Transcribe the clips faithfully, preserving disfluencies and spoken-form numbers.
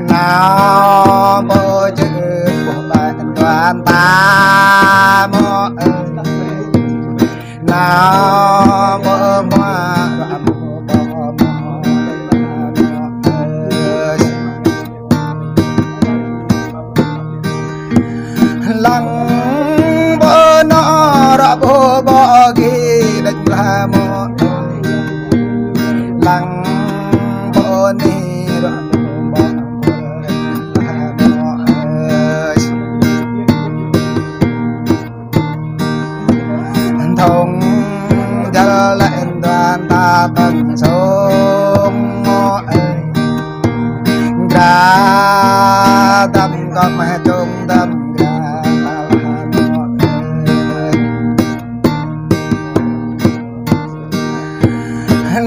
Nao bơ chữ bơ ƀan tuan ta mơ ơi. Nao bơ mơ ră bơ mơ ơi. Lăng bơ nao ră bơ bơ gih đĕch lah mơ ơi. Lăng bơ ni ră bơ bơ ơi. Thong jal lĕ tuan ta tơng sông mơ ơi. Gra dăm gŏp mơ čông dăm gra mơ ơi.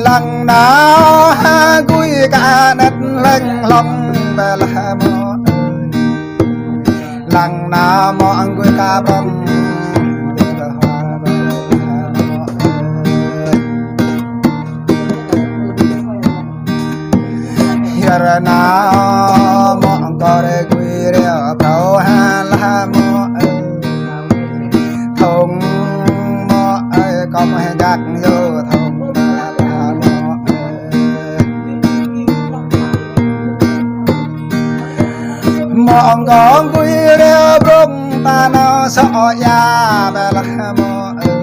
Lăng nao ha gui ka anet leng hlong bơ lah mơ ơi. Lăng nao mơ ang gui ka bong bơ lah mơ ơi. Hiar nao mơ ang kơ rê gui reo prao ha lah mơ ơi. Thong mơ ơi kơ mơ jak yo thong lah mơ ơi. Mơ ang kơ gui reo brong ta nao sơ ya bơ lah mơ ơi.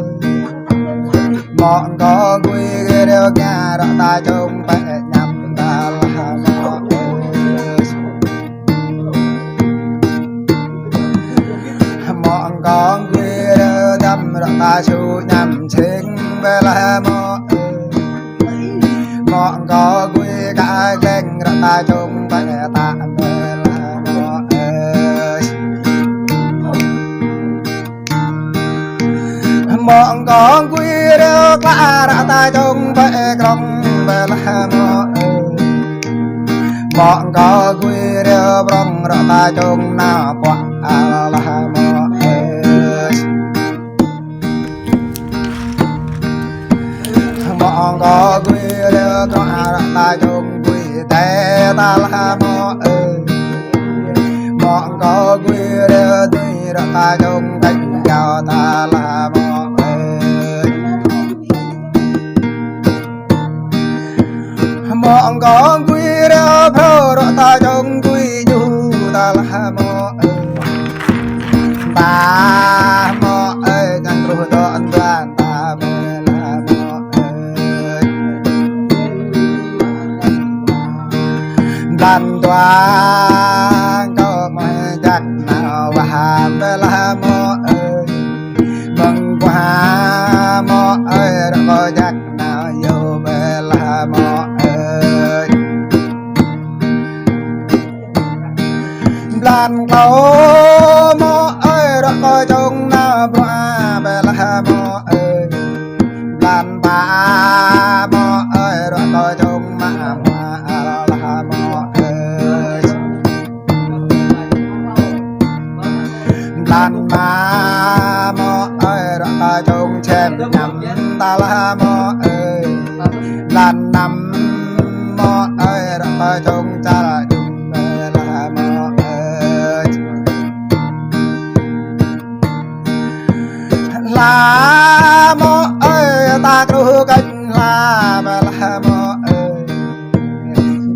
Mơ kơ gui gơreo ngă ră ta čông pĕ ñăm ta lah mơ ơi. Mơ kơ gui rơđăm ră ta su ñăm čing bơ lah mơ ơi. Mơ kơ gui ka gleng ră ta čông pĕ ta bơ lah mơ ơi. Mơ kơ gui reo kla ră ta čông pĕ krong bơ lah mơ ơi. Mơ kơ gui reo brong ră ta čông nao pua lah mơ ơi. Mơ kơ gui reo krong ră ta čông gui tê ta lah mơ ơi. Mơ kơ gui reo dui ră ta čông keng jao ta lah mơ ơi. Mơ kơ gui reo phrâo ră ta čông gui djuh ta lah mơ ơi. Ta mơ ơi, čang truh dŏ an tuan ta bơ lah mơ ơi. Blan dua kơ mơ jak nao wah bơ lah mơ ơi. Mơng kuah mơ ơi, ră kơ jak nao yơh bơ lah mơ ơi. Blan klâo mơ ơi, ră kơ čông nao bruă bơ lah mơ ơi. Blan pă mơ ơi, ră kơ čông mă mă lah mơ ơi. Blan ma mơ ơi, ră kơ čông čem ñăm ta lah mơ ơi. Blan năm mơ ơi, ră kơ čông čar čum bơ lah mơ ơi. Hla mơ ơi, ta truh kơnh hla bơ lah mơ ơi.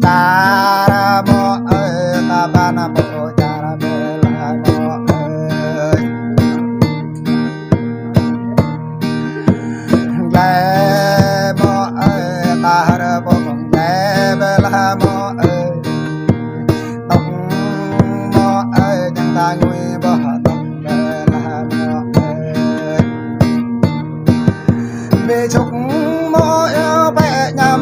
Čar mơ ơi, ta ban pô čar bơ lah mơ ơi. Glai mơ ơi, ta hơr pô mơng glai bơ lah mơ ơi. Tŏng mơ ơi, čang ta ngui bơ tŏng bơ lah mơ ơi. Bê čŭk mơ ơi, pĕ ñăm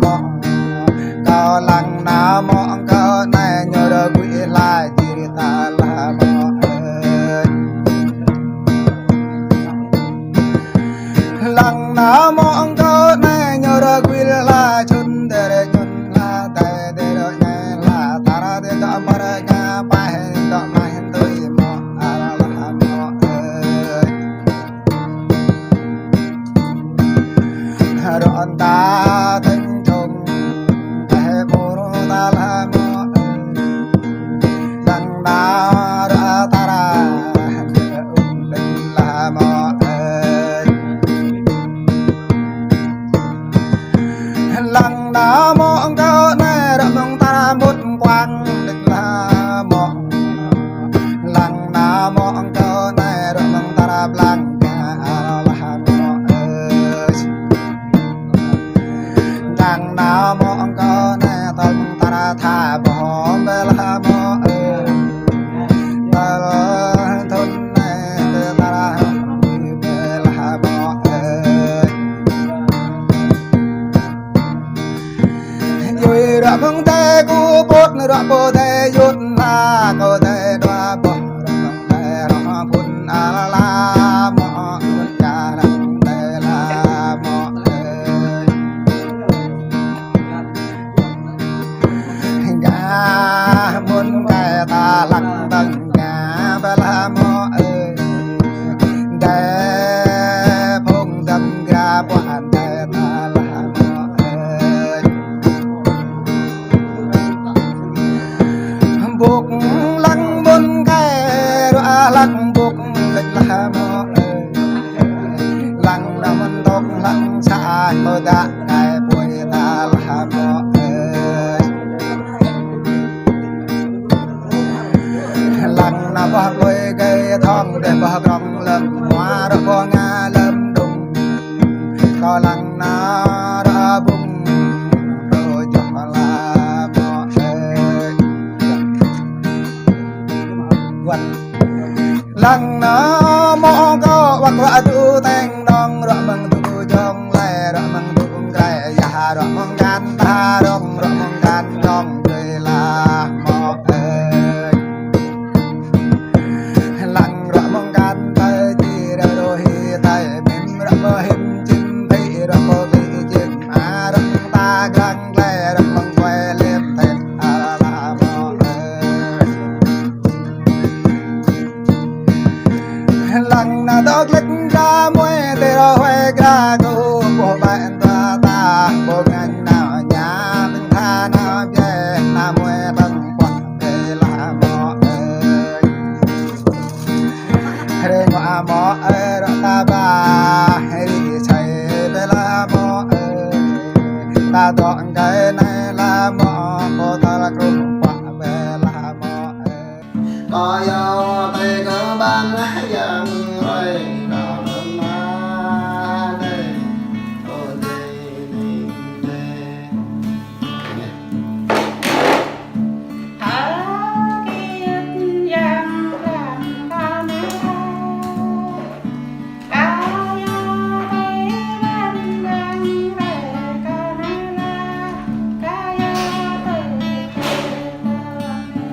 Mơ̆ kâo lăng nao mơ̆ kâo anai ñu rơgui la jir ta la mơ̆ ơi. Lăng nao mơ̆ kâo anai ñu rơgui la čun dêr čun la dai dêr ñai la tar dêr dơ̆ bar ña pai dơ̆ mai tui mơ̆ ala la mơ̆ ơi. Rŏn ta tơ̆ng čông teh ƀôr ta la mơ̆ ơi. Lăng nao ră ta ra ung đĭ la mơ̆ ơi. Lăng nao mơ̆ kâo anai ră mơ̆ng ta ra mŭt kuang đĭ la mơ̆. Lăng nao mơ̆ kâo anai ră mơ̆ng ta ra blang ka la mơ̆ ơi. Lăng nao mơ̆ kâo anai tơl mơ̆ng ta ra tha bơh bê la mơ̆ ơi. Tơl thun anai bê ta ra bê la mơ̆ ơi. Yui ră mơ̆ng teh ku put ră pô teh yut na kô teh dua boh ră mơ̆ng teh ră phun ala la mơ̆ ơi. Ča ră mơ̆ng teh la mơ̆ ơi. Gah mŭn kai ta lăng tơ̆ng gah bê la mơ̆ ơi. Dêh phung dăm gra ƀuăn dêh ta la mơ̆ ơi. Bŭk lăng mŭn kai ră lăng bŭk đĭ la mơ̆ ơi. Lăng nao mơ̆n tŏk lăng sa kô dă kai pui ta la mơ̆ ơi. Lăng nao boh pui kai thong dêh boh krong lơ̆m hua ră boh nga lơ̆m đung. Kâo lăng nao ră bŭng rơ jŏk la mơ̆ ơi. Lăng nao mơ̆ kâo wăk ră tŭ teng dong ră mơ̆ng tŭ jong lai ră mơ̆ng tŭ grai yah ră mơ̆ng kan ta rong ră mơ̆ng kan dong dui la mơ̆ ơi. Lăng ră mơ̆ng kan ta ti ră rô hi tai mim ră mơ̆ him jim ti ră mơ̆ ti jim a ră mơ̆ng ta grang glai ră mơ̆ng kuai lip thet a la mơ̆ ơi. Lăng nao dŏ glĕk gra muai tê rô huai gra kơ hu pô bai ta ta pô ngăn nao ña mơ̆ng tha nao biai nao muai tơ̆ng pô bê la mơ̆ ơi. Hrê ngua mơ̆ ơi ră ta ba hrê sai bê la mơ̆ ơi. Ta dŏ ngai nai la mơ̆ pô ta la krung pô bê la mơ̆ ơi. Kâo yua tê kơ ƀan yang rơi kơ lơ̆m ma đê. Ơ đê đê đê. Ơ kiet yang ram ram. Kâo yua tê ƀan yang rơi kơ lơ̆m ma đê. Kâo yua tê kơ ƀan đê.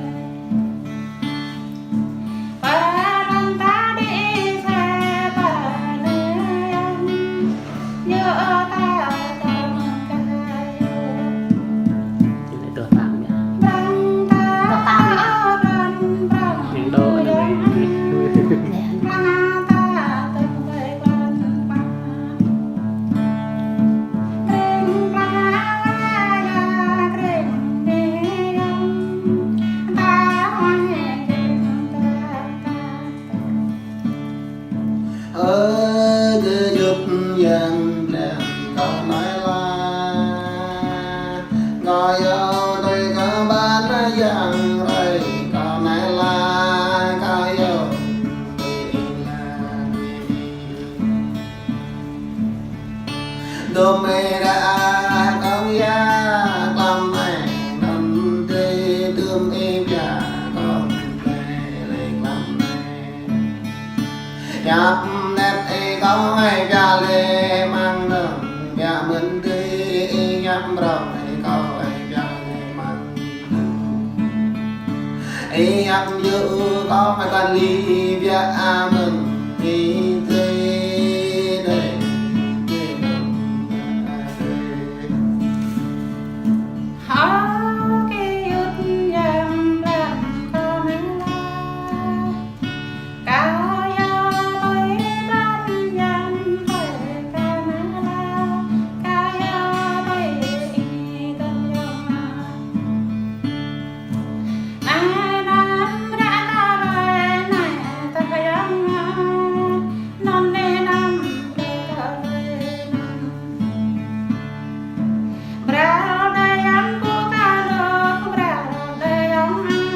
Hiăp brơi kâo ơi biă mơ̆n. Ih hiăp yơh kâo mă kăn li biă mơ̆n. Ih tui dơi. Hơ kơ yut yang blan kơ nang la. Kâo yơh tui blan yang tui kơ nang la. Kâo yơh tui ih tui yang. Nai nam ră kơ rai nai tui yang. Non ne nam ră kơ rai nam. Brao đơi yang pô kơ lô, brao đơi yang ang,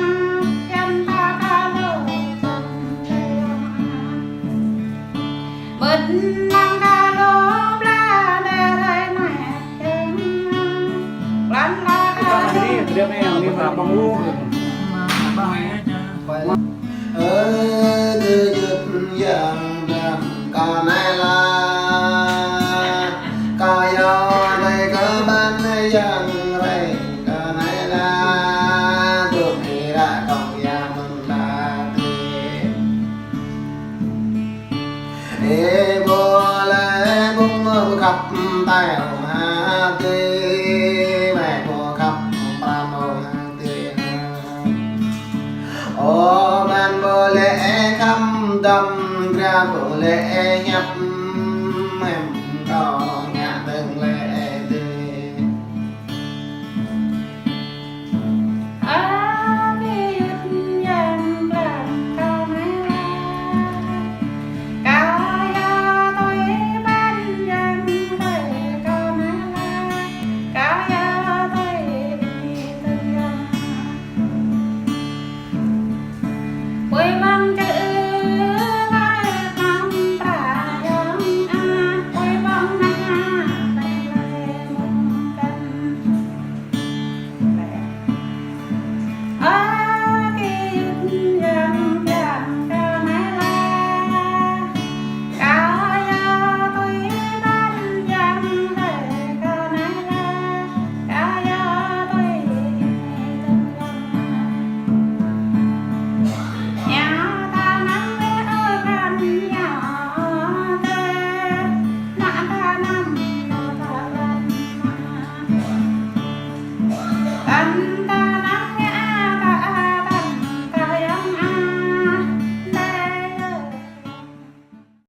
yang ta kơ lô, yang đơi yang ang. Bơ̆t năng kơ lô, brao đơi rai nai yang ang. Lăn la kơ lô. Ơ, kơ yut yang blan kơ nai la. Kâo yơh tui kơ blan yang rai kơ nai la. Tui ih ră kâo yơh mơ̆n la tui. Ih pô lĕ ƀung mơ̆ khăp tai ơ ha tui. Mơi pô khăp pram ơ ha tui. Ơ blan pô lĕ khăm dăm, gra pô lĕ hiăp